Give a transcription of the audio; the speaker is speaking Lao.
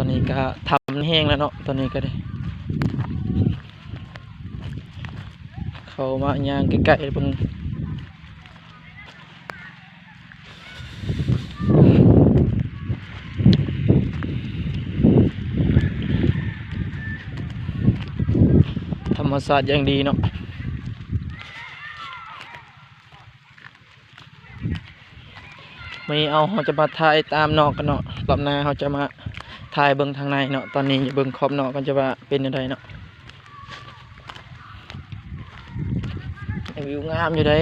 ນີ້ກະຄ່ຳແຮງແລ້ວເນາະ ຕອນນີ້ກະໄດ້ ເຂົ້າມາຍ່າງໃກ້ໆເບິ່ງ ທຳມະຊາດຢ່າງດີເນາະ. ມື້ນີ້ເຮົາ ເຮົາຈະມາຖ່າຍຕາມນອກກັນເນາະ ລອບໜ້າເຮົາຈະມາຖ່າຍເບິ່ງທາງໃນເນາະ. ຕອນນີ້ເບິ່ງຂອບນອກກັນ ຈະວ່າເປັນແນວໃດເນາະ. ວິວງາມຢູ່ເດ້